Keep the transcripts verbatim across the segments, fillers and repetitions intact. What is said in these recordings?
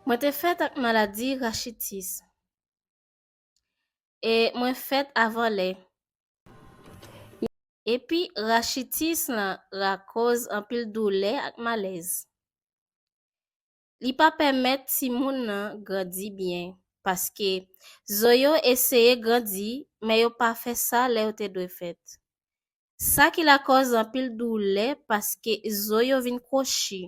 Mwen te fèt ak maladi rachitis. E mwen fèt avan lè. Epi rachitis lan lakòz anpil doulè ak malèz. Li pa pèmèt timoun nan grandi byen, paske zo yo eseye grandi, men yo pa fè sa lè yo te dwe fèt. Sa ki lakòz anpil doulè, paske zo yo vin kwochi.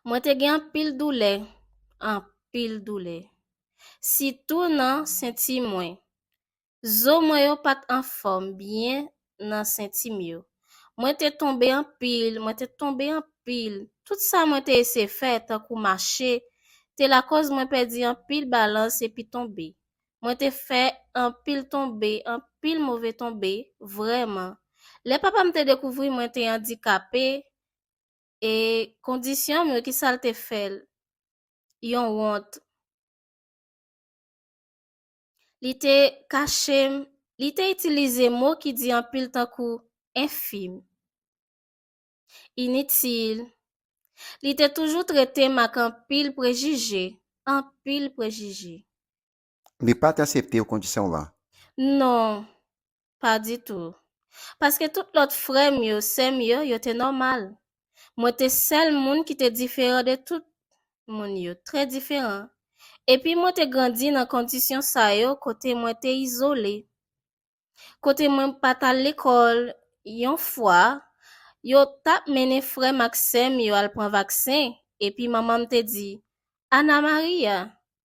Mwen te gen anpil doulè, anpil doulè. Sitou nan senti mwen. Zo mwen yo pa t anfòm byen nan senti m yo. Mwen te tonbe anpil, mwen te tonbe anpil. Tout sa mwen te eseye fè, tankou mache, te lakòz mwen pèdi anpil balans epi tonbe. Mwen te fè anpil tonbe, anpil move tonbe, vrèman. Lè papa m te dekouvri mwen te andikape, e kondisyon m yo, kisa l te fè l? Yon wont. Li te kache m, li te itilize mo ki di anpil tankou enfim, initil. Li te toujou trete m ak anpil prejije, anpil prejije. Li pa t aksepte kondisyon w lan? Non, pa ditou. Paske tout lòt frè m yo, sè m yo, yo te nòmal. Mwen te sèl moun ki te diferan de tout moun yo, trè diferan. Epi mwen te grandi nan kondisyon sa yo kote mwen te izole. Kote mwen pa t al lekòl, yon fwa, yo t ap mennen frè m ak sè m yo al pran vaksen, epi manman m te di, Ana Maria,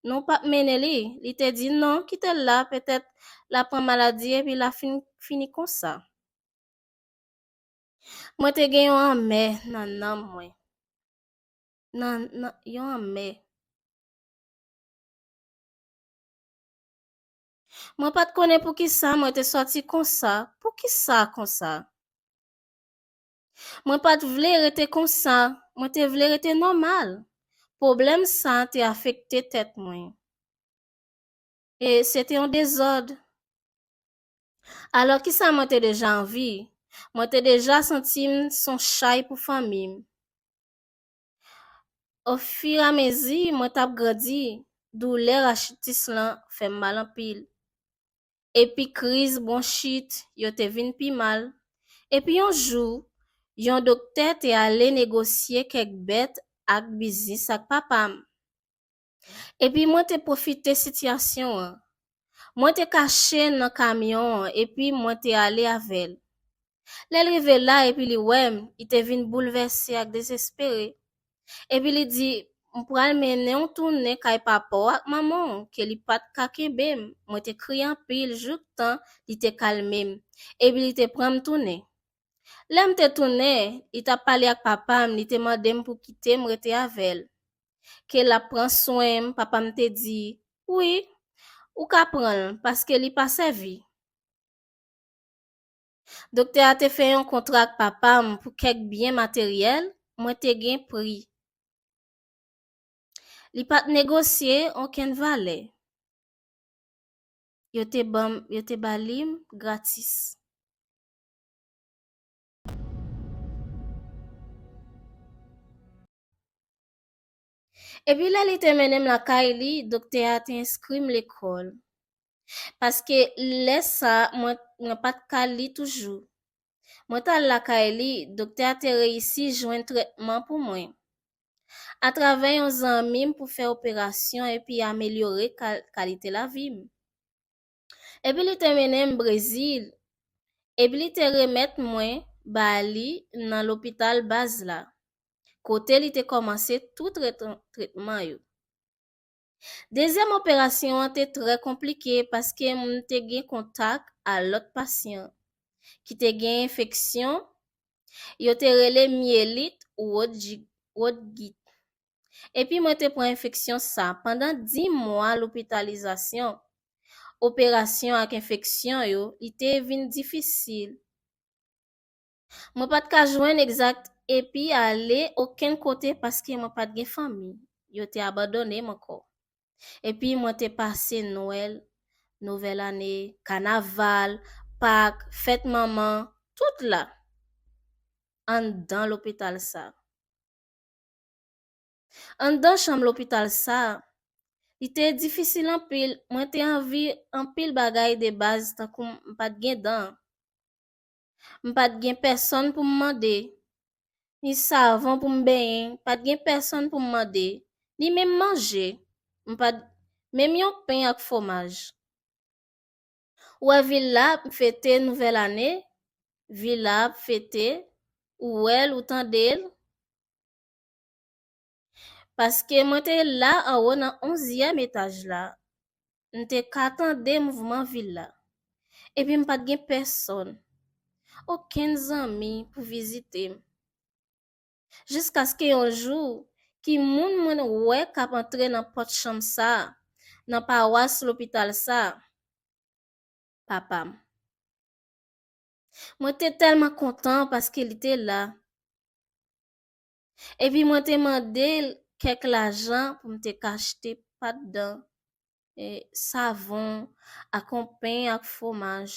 nou p ap mennen li. Li te di, non, kite l la, petèt l ap pran maladi epi l ap fin, fini konsa. Mwen te gen yon anmè nan nanm mwen. Nan, nan, yon anmè. Mwen pa t konnen poukisa mwen te sòti konsa, poukisa konsa. Mwen pa t vle rete konsa, mwen te vle rete nòmal. Pwoblèm sa te afekte tèt mwen. E se te yon dezòd. Alò, kisa mwen te deja anvi? Mwen te deja santi m s on chay pou fanmi m. Ofiramezi mwen t ap grandi, doulè rachitis lan fè m mal anpil. Epi kriz bwonchit yo te vin pi mal. Epi yon jou, yon doktè te ale negosye kèk bèt ak biznis ak papa m. Epi mwen te pwofite sitiyasyon an. Mwen te kache nan kamyon an epi mwen te ale avè l. Lè l rive la epi li wè m, li te vin boulvèse ak dezespere. Epi li di, m pral mennen w tounen kay papa w ak manman w, ke li pa t ka kenbe m. Mwen te kriye anpil jouktan li te kalme m. Epi li te pran m tounen. Lè m te tounen, li t ap pale ak papa m, li te mande m pou kite m rete avè l. Ke l ap pran swen m, papa m te di, wi, ou ka pran l, paske li pa sèvi. Doktè a te fè yon kontra ak papa m pou kèk byen materyèl mwen te gen pri. Li pa t negosye okenn valè. Yo te ban m, yo te ba li m gratis. Epi lè li te mennen m lakay li, doktè a te enskri m lekòl. Paske lè sa, mwen, mwen pa t ka li toujou. Mwen t al lakay li, doktè a te reyisi jwenn trètman pou mwen. Atravè yon zanmi m pou fè operasyon epi amelyore kal-, kalite lavi m. Epi li te mennen m Brezil, epi li te remèt mwen ba li nan lopital baz la, kote li te kòmanse tout tret-, tretman yo. Dezyèm operasyon an te trè konplike paske m te gen kontak a lòt pasyan ki te gen enfeksyon, yo te rele myelit Hodgkin. Epi mwen te pran enfeksyon sa pandan dis mwa lopitalizasyon. Operasyon ak enfeksyon yo, li te vin difisil. Mwen pa t ka jwenn egzak epi ale okenn kote paske mwen pa t gen fanmi. Yo te abandone m ankò. Epi mwen te pase Nwèl, Nouvèl Ane, Kanaval, Pak, Fèt Manman, tout la, anndan lopital sa. Anndan chanm lopital sa a, li te difisil anpil. Mwen te anvi anpil bagay de baz, tankou m pa t gen dan. M pa t gen pèsonn pou m mande. Ni savon pou m benyen, pa t gen pèsonn pou m mande. Ni menm manje. M pa t, menm yon pen ak fwomaj. Ou wè vil la ap fete nouvèl ane, vil la ap fete, ou wè l, ou tande l. Paske mwen te la anwo nan onzyèm etaj la, m te ka tande mouvman vil la. Epi m pa t gen pèsonn, okenn zanmi pou vizite m. Jiskaske yon jou, ki moun mwen wè k ap antre nan pòt chanm sa a, nan pawas lopital sa a? Papa m. Mwen te tèlman kontan paske li te la. Epi mwen te mande l kèk lajan pou m te ka achte pat dan, e, savon, ak yon pen ak fwomaj.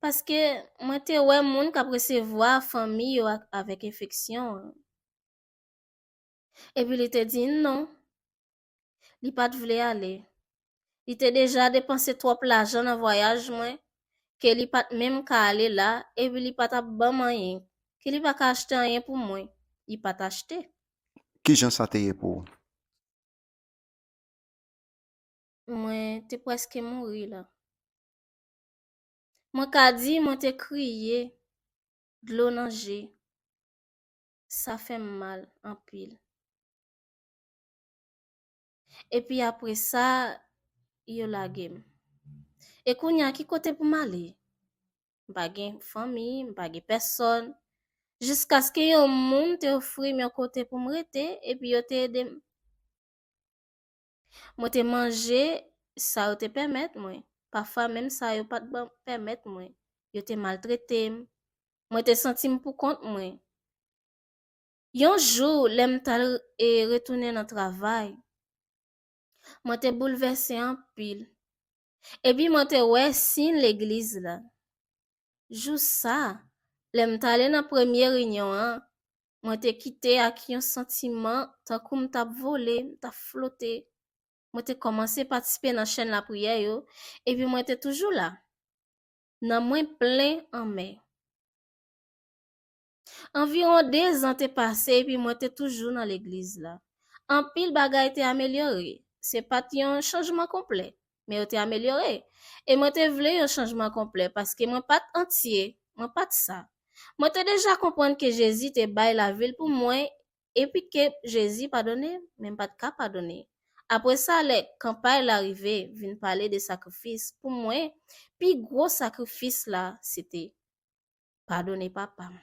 Paske mwen te wè moun k ap resevwa fanmi yo ak, avèk enfeksyon an. Epi li te di non. Li pa t vle ale. Li te deja depanse twòp lajan nan vwayaj mwen, ke li pa t menm ka ale la, epi li pa t ap ban m anyen, ke li pa ka achte anyen pou mwen. Li pa t achte. Ki jan sa te ye pou ou? Mwen te prèske mouri la. Mwen ka di mwen te kriye, dlo nan je. Sa fè m mal anpil. Epi apre sa, yo lage m. E kounye a, ki kote pou m ale? M pa gen fanmi, m pa gen pèsonn. Jiskaske yon moun te ofri m yon kote pou m rete, epi yo te ede m. Mwen te manje sa yo te pèmèt mwen. Pafwa menm sa yo pa t ban, pèmèt mwen. Yo te maltrete m. Mwen te santi m pou kont mwen. Yon jou, lè m t al, e, retounen nan travay, mwen te boulvèse anpil. Epi mwen te wè siy legliz la. Jou sa, lè m t ale nan premye reyinyon an, mwen te kite ak yon santiman tankou m t ap vole, m t ap flote. Mwen te kòmanse patisipe nan chèn lapriyè yo, epi mwen te toujou la. Nanm mwen plen anmè. Anviwon de zan te pase epi mwen te toujou nan legliz la. Anpil bagay te amelyore. Se pa t yon chanjman konplè, men yo te amelyore. E mwen te vle yon chanjman konplè paske mwen pa t antye, mwen pa t sa. Mwen te deja konprann ke Jezi te bay lavi l pou mwen epi ke Jezi padone m, men m pa t ka padone. Apre sa, lè kanpay la rive vin pale de sakrifis, pou mwen, pi gwo sakrifis la, se te padone papa m.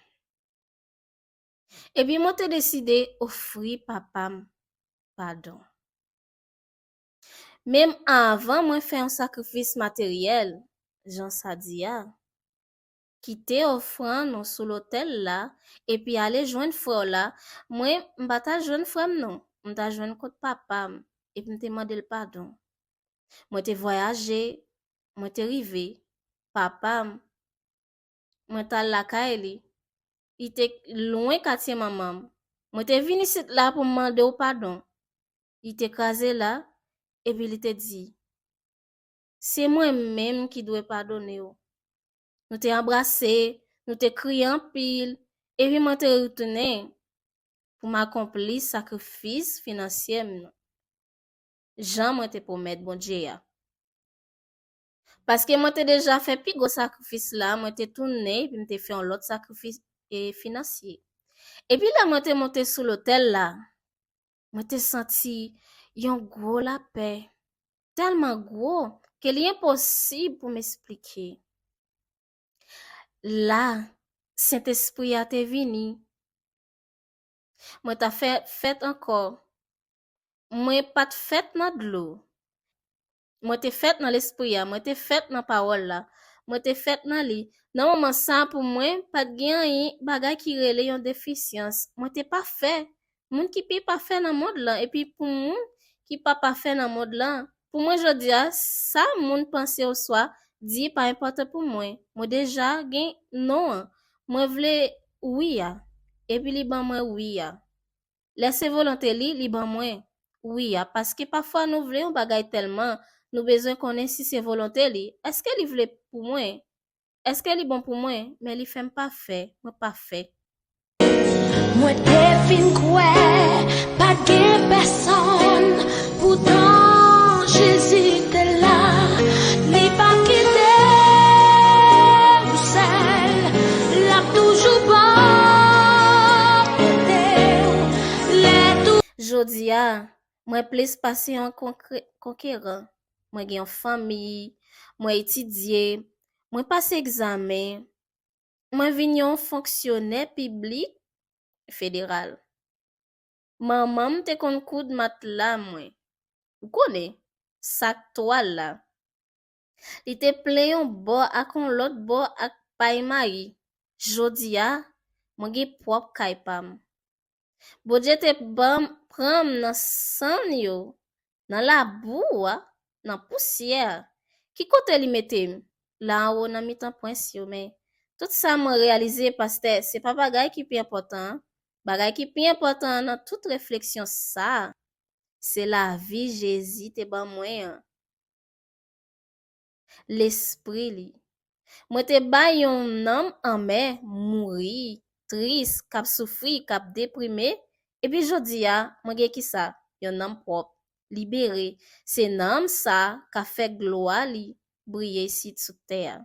Epi mwen te deside ofri papa m padon. Menm avan mwen fè yon sakrifis materyèl, jan sa di a, kite ofrann ou sou lotèl la, epi ale jwenn frè w la, mwen, m pa t al jwenn frè m non, m t al jwenn kot papa m, epi m te mande l padon. Mwen te vwayaje, mwen te rive, papa m, mwen t al lakay li. Li te lwen katye manman m. Mwen te vin isit la pou m mande w padon. Li te kraze la, epi li te di, se mwen menm ki dwe padone w. Nou te anbrase, nou te kriye anpil, epi mwen te retounen pou m akonpli sakrifis finansyè m nan, jan mwen te pwomèt Bondye a. Paske mwen te deja fè pi gwo sakrifis la, mwen te tounen, epi m te fè yon lòt sakrifis, e, finansye. Epi lè mwen te monte sou lotèl la, mwen te santi yon gwo lapè, tèlman gwo ke li enposib pou m esplike. La, Sentespri a te vini. Mwen ta fè fèt ankò. Mwen pa t fèt nan dlo. Mwen te fèt nan Lespri a, mwen te fèt nan pawòl la, mwen te fèt nan li. Nan moman sa, pou mwen, pa t gen anyen bagay ki rele yon defisyans. Mwen te pafè. Moun ki pi pafè nan mond lan, epi pou moun ki pa pafè nan mond lan, pou mwen jodi a, sa moun panse oswa di pa enpòtan pou mwen. Mwen deja gen non an. Mwen vle wi a, epi li ban mwen wi a. Lè se volonte li, li ban mwen. Wi a, paske pafwa nou vle yon bagay tèlman, nou bezwen konnen si se volonte li. Èske li vle pou mwen? Èske li bon pou mwen? Men li fè m pa fè, mwen pa fè. Mwen te fin kwè pa t gen pèsonn, poutan Jezi te la, li pa kite w sèl, l ap toujou bò kote w lè tou. Jodi a, mwen plis pase yon konkre- konkeran. Mwen gen yon fanmi, mwen etidye, mwen pase egzamen, mwen vin yon fonksyonè piblik federal. Manman m te konn koud matla mwen. Ou konnen, sak twal la. Li te plen yon bò ak yon lòt bò ak pay mayi. Jodi a, mwen gen pwòp kay pa m. Bondye te ban m, pran m nan sann yo, nan labou a, nan pousyè a. Ki kote li mete m? La anwo nan mitan prens yo, men tout sa mwen reyalize, pastè, se pa bagay ki pi enpòtan an. Bagay ki pi enpòtan an nan tout refleksyon sa a, se lavi Jezi te ban mwen an. Lespri li. Mwen te bay yon nanm anmè, mouri, tris, k ap soufri, k ap deprime, epi jodi a, mwen gen kisa? Yon nanm pwòp, libere. Se nanm sa a k ap fè glwa li briye isit sou tè a.